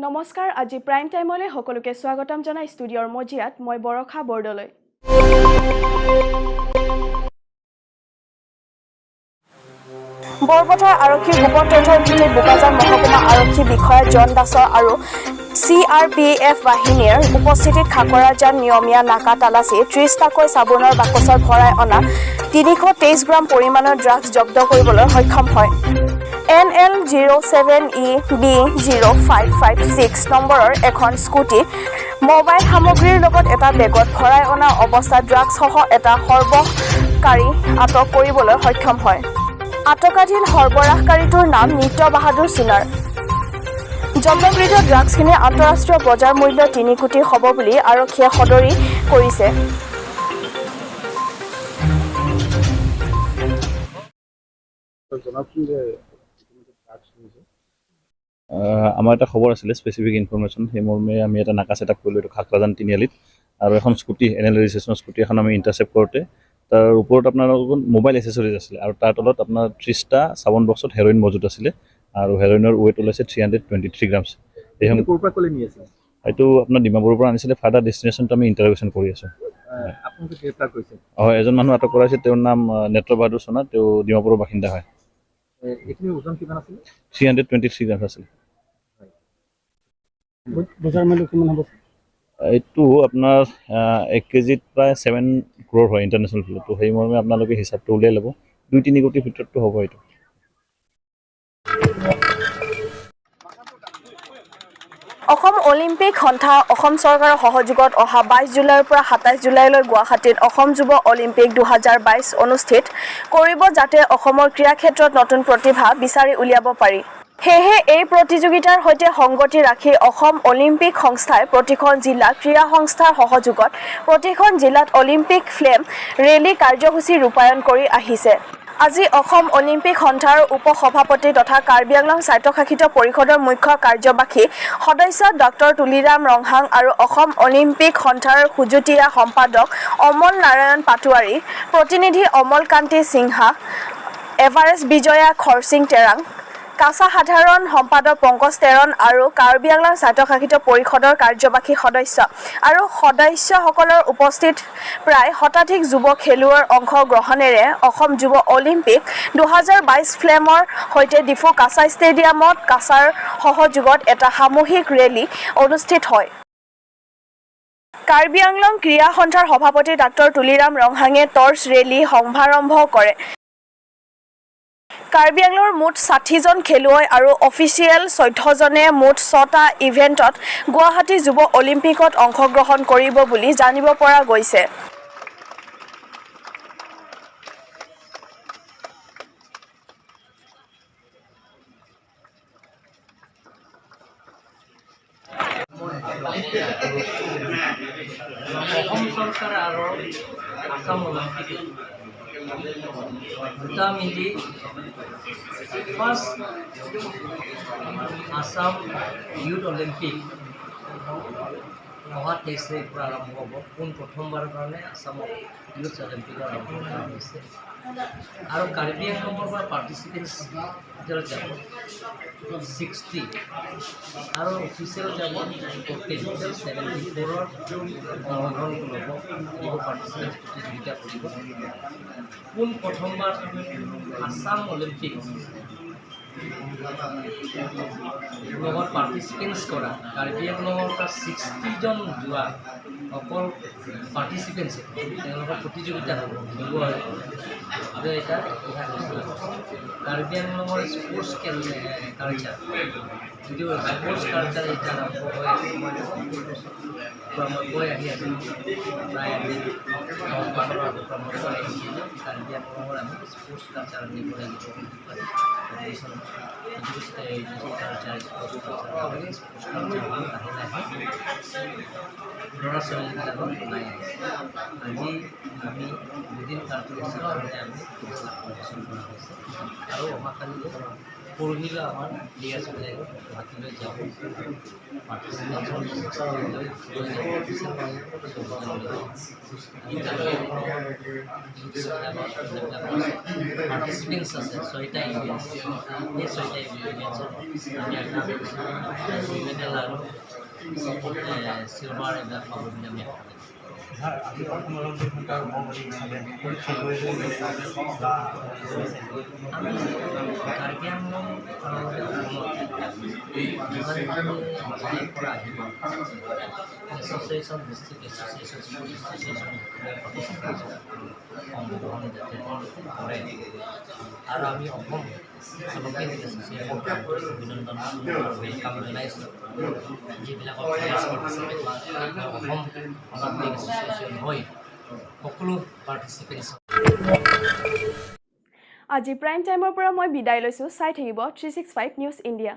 নমস্কাৰ, আজি প্ৰাইম টাইমলৈ সকলোকে স্বাগতম জনাই ষ্টুডিঅ'ৰ মজিয়াত মই বৰষা বৰদলৈ। বৰপথাৰ আৰক্ষীৰ গোপন তথ্যৰ ভিত্তিত বোকাজান মহকুমা আৰক্ষী বিষয়া জন দাসৰ আৰু চিআৰপিএফ বাহিনীৰ উপস্থিতিত খাকৰাজান নিয়মীয়া নাকা তালাচী 30টাকৈ চাবোনৰ বাকচত ভৰাই অনা 323 গ্ৰাম পৰিমাণৰ ড্ৰাগছ জব্দ কৰিবলৈ সক্ষম হয়। NL 07 EB 0556 নম্বৰৰ এখন স্কুটি, মোবাইল সামগ্ৰীৰ লগত এটা বেগত ভৰাই অনা অৱস্থাত ড্ৰাগছসহ এটা সৰবৰাহকাৰী আটক কৰিবলৈ সক্ষম হয়। আটকাধীন সৰবৰাহকাৰীটোৰ নাম নিত্য বাহাদুৰ চোনাৰ। জব্দকৃত ড্ৰাগছখিনিৰ আন্তঃৰাষ্ট্ৰীয় বজাৰ মূল্য 3 কোটি হ'ব বুলি আৰক্ষীয়ে সদৰি কৰিছে। জনাওকচোন যে ইতিমধ্যে ড্ৰাগছ নিছে। আমাৰ এটা খবৰ আছিলে, স্পেচিফিক ইনফৰমেশ্যন, সেই মৰ্মে আমি এটা নাকা ছেট আপ কৰিলোঁ এইটো খাকৰাজান তিনিআলিত আৰু এখন স্কুটি, এন এল ৰেজিষ্ট্ৰেশ্যনৰ স্কুটি এখন আমি ইণ্টাৰচেপ্ট কৰোঁতে তাৰ ওপৰত আপোনাৰ মোবাইল এচেচৰিজ আছিলে আৰু তাৰ তলত আপোনাৰ 30টা চাবোন বক্সত হেৰইন মজুত আছিলে আৰু হেৰইনৰ ৱেইট ওলাইছে 323 গ্ৰামছ। এই এইখিনি ক'ৰ পৰা ক'লৈ নি আছিল? এইটো আপোনাৰ ডিমাপুৰৰ পৰা আনিছিলে। ফাৰ্ডাৰ ডেষ্টিনেশ্যনটো আমি ইণ্টাৰগেশ্যন কৰি আছোঁ। আপোনালোকে গ্ৰেপ্তাৰ কৰিছে? হয়, এজন মানুহ আটক কৰা হৈছে। তেওঁৰ নাম নেত্ৰ বাহাদুৰ সোণাৰ। তেওঁ ডিমাপুৰৰ বাসিন্দা হয়। এইখিনিৰ ওজন কিমান আছিলে? 323 গ্ৰামছ আছিলে। বজাৰ মূল্য কিমান হ'ব? এইটো আপোনাৰ 1 কেজিত প্ৰায় 7 ক্ৰ'ৰ হয় ইণ্টাৰনেশ্যনেল ভেলু। তো সেই মৰ্মে আপোনালোকে হিচাপটো উলিয়াই ল'ব, 2-3 কোটিৰ ভিতৰতটো হ'ব এইটো। অসম অলিম্পিক সন্থা, অসম চৰকাৰৰ সহযোগত অহা 22 জুলাইৰ পৰা 27 জুলাইলৈ গুৱাহাটীত অসম যুৱ অলিম্পিক 2022 অনুষ্ঠিত কৰিব, যাতে অসমৰ ক্ৰীড়া ক্ষেত্ৰত নতুন প্ৰতিভা বিচাৰি উলিয়াব পাৰি। সেয়েহে এই প্ৰতিযোগিতাৰ সৈতে সংগতি ৰাখি অসম অলিম্পিক সংস্থাই প্ৰতিখন জিলা ক্ৰীড়া সংস্থাৰ সহযোগত প্ৰতিখন জিলাত অলিম্পিক ফ্লেম ৰেলী কাৰ্যসূচী ৰূপায়ণ কৰি আহিছে। আজি অসম অলিম্পিক সন্থাৰ উপ-সভাপতি তথা কাৰ্বি আংলং স্বায়ত্তশাসিত পৰিষদৰ মুখ্য কাৰ্যবাহী সদস্য ডক্টৰ তুলিৰাম ৰংহাং আৰু অসম অলিম্পিক সন্থাৰ যুটীয়া সম্পাদক অমল নাৰায়ণ পাটোৱাৰী, প্ৰতিনিধি অমল কান্তি সিনহা, এভাৰেষ্ট বিজয়া খৰচিং তেৰাং, কাছা সাধাৰণ সম্পাদক পংকজ তেৰণ আৰু কাৰ্বি আংলং স্বায়ত্তশাসিত পৰিষদৰ কাৰ্যবাহী সদস্য আৰু সদস্যসকলৰ উপস্থিত প্ৰায় শতাধিক যুৱ খেলুৱৈৰ অংশগ্ৰহণেৰে অসম যুৱ অলিম্পিক 2022 ফ্লেমৰ সৈতে ডিফু কাছা ষ্টেডিয়ামত কাছাৰ সহযোগত এটা সামূহিক ৰেলী অনুষ্ঠিত হয়। কাৰ্বি আংলং ক্ৰীড়া সন্থাৰ সভাপতি ডাক্তৰ তুলিৰাম ৰংহাঙে টৰ্চ ৰেলী শুভাৰম্ভ কৰে। কাৰ্বি আংলঙৰ মুঠ 60জন খেলুৱৈ আৰু অফিচিয়েল 14জনে মুঠ ছটা ইভেণ্টত গুৱাহাটী যুৱ অলিম্পিকত অংশগ্ৰহণ কৰিব বুলি জানিব পৰা গৈছে। অসম চৰকাৰ আৰু আছাম অলিম্পিক দুটা মিলি ফাৰ্ষ্ট আছাম ইউথ অলিম্পিক অহা 23 তাৰিখৰ পৰা আৰম্ভ হ'ব। পোন প্ৰথমবাৰৰ কাৰণে আছামত ইউথ অলিম্পিকৰ আৰম্ভ কৰা হৈছে আৰু কাৰ্বি আংলঙৰ পৰা পাৰ্টিচিপেণ্টছ ভিতৰত যাব 60 আৰু অফিচিয়েল যাব 14, টোটেল 74ৰ অংশগ্ৰহণ ল'ব দিব, পাৰ্টিচিপেণ্টছ প্ৰতিযোগিতা কৰিব। পোন প্ৰথমবাৰ আছাম অলিম্পিক লগত পাৰ্টিচিপেণ্টছ কৰা কাৰ্বি আংলঙৰ পৰা 60জন যোৱা অকল পাৰ্টিচিপেণ্টছে তেওঁলোকৰ প্ৰতিযোগিতা হ'ব খেলুৱৈ। এইটো এটা ইতিহাস হৈছে কাৰ্বি আংলঙৰ স্পৰ্টছ কালচাৰ। যিটো স্পৰ্টছ কালচাৰ এতিয়া আৰম্ভ হৈ আছে, পৰা মই কৈ আহি আছোঁ, প্ৰায় আমি 10 বছৰৰ আগৰ পৰা মই কৈ আহিছোঁ যে কাৰ্বি আংলঙৰ আমি স্পৰ্টছ কালচাৰ আনিব লাগিব। Education culture, sports culture, sports culture লাহে লাহে ল'ৰা ছোৱালীবিলাকক ওলাই আহিছে। আজি আমি দুদিন কাৰ্যসূচীৰ কাৰণে আমি প্ৰদৰ্শন কৰা হৈছে আৰু অহাকালিলৈ পৰহিলৈ আমাৰ প্লেয়াৰ্ছবিলাকে গুৱাহাটীলৈ যাব। পাৰ্টিচিপেণ্টছৰ লৈ লৈ যাব চৌবিছজনলৈ। আমি কাৰ্বি আংলঙৰ ইউথছবিলাকৰ যিবিলাক পাৰ্টিচিপেণ্টছ আছে, ছয়টা ইভেণ্টছ, সেই ছয়টা ইভেণ্টছত আমি আশা কৰিছোঁ মেডেল আৰু চিলভাৰ এইবিলাক পাব বুলি আমি আশা কৰিছোঁ। ছাৰ, আজি অসম অলিম্পিক সন্থাৰ সভাপতি হিচাপে সকলো খেলুৱৈলৈ বা আমি কাৰ্বি আংলং আৰু অসমত যিমানখিনি জিলাৰ পৰা আহিব, association, district association, school association অংশগ্ৰহণ যাতে কৰে আৰু আমি অসম অলিম্পিক এছ'চিয়েশ্যনৰ অভিনন্দন আৰু welcome জনাইছোঁ, যিবিলাকৰ players participate. Assam Olympic association হৈ সকলো পাৰ্টিচিপেণ্টছ আজি প্ৰাইম টাইমৰ পৰা মই বিদায় লৈছোঁ। চাই থাকিব 365 নিউজ ইণ্ডিয়া।